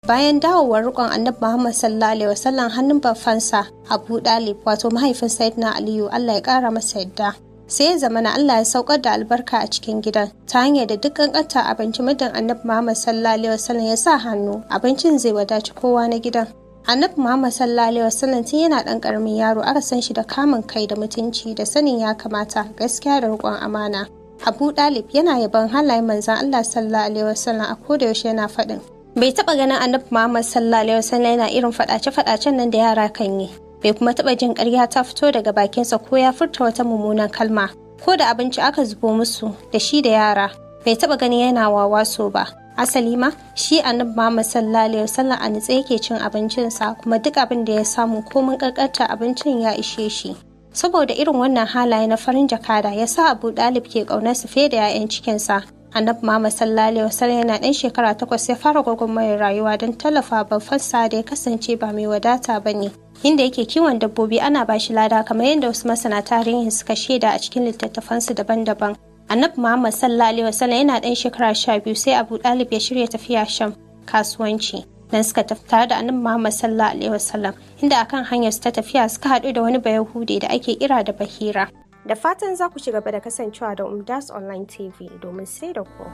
Bayan dawowar rikon Annabi Muhammad sallallahu alaihi wasallam hannun baffansa Abu Dalib, wato mahaifin Sayyidina Aliyu, Allah ya kara masa yadda, sai ya zamana Allah ya saukar da albarka a cikin gidan ta hanyar da duk kankanta abinci, muddin Annabi Muhammad sallallahu alaihi wasallam ya sa hannu, abincin zai wadaci kowa na gidan. Annabi Muhammad sallallahu alaihi wasallam tun yana dan karamin yaro aka san shi da kamun kai da mutunci da sanin ya kamata, gaskiya da riƙon amana. Abu Dalib yana yaban halayen manzon Allah sallallahu alaihi wasallam a koda yaushe, yana faɗin bai taɓa ganin Annabi Muhammad sallallahu alaihi wasallam yana irin faɗace-faɗacen nan da yara kan yi, bai kuma taɓa jin ƙarya ta fito daga bakinsa ko ya furta wata mummunan kalma. Ko da abinci aka zubo musu da shi da yara, bai taɓa ganin yana wawaso ba. Asali ma shi Annabi Muhammad sallallahu alaihi wasallam a nitse yake cin abincinsa, kuma duk abin da ya samu, komin ƙanƙanta abincin, ya ishe shi. Saboda irin wannan halaye na farin jakada ya sa Abu Dalib ke ƙaunarsa fiye da 'ya'yan cikinsa. Annabi Muhammad sallallahu alaihi wasallam yana ɗan shekara 8 ya fara gwagwarmayar rayuwa don tallafa babbansa da ya kasance ba mai wadata ba ne, inda yake kiwon dabbobi ana ba shi lada, kamar yadda wasu masana tarihi suka shaida a cikin littattafansu daban-daban. Annabi Muhammad sallallahu alaihi wasallam yana ɗan shekara 12 sai Abu Dalib ya shirya tafiya Sham kasuwanci. Dan suka tafi tare da Annabi Muhammad sallallahu alaihi wasallam, inda akan hanyar su ta tafiya suka haɗu da wani Bayahude da ake kira da Bahira. Da fatan za ku ci gaba da kasancewa da Umdas Online TV domin sai da ku.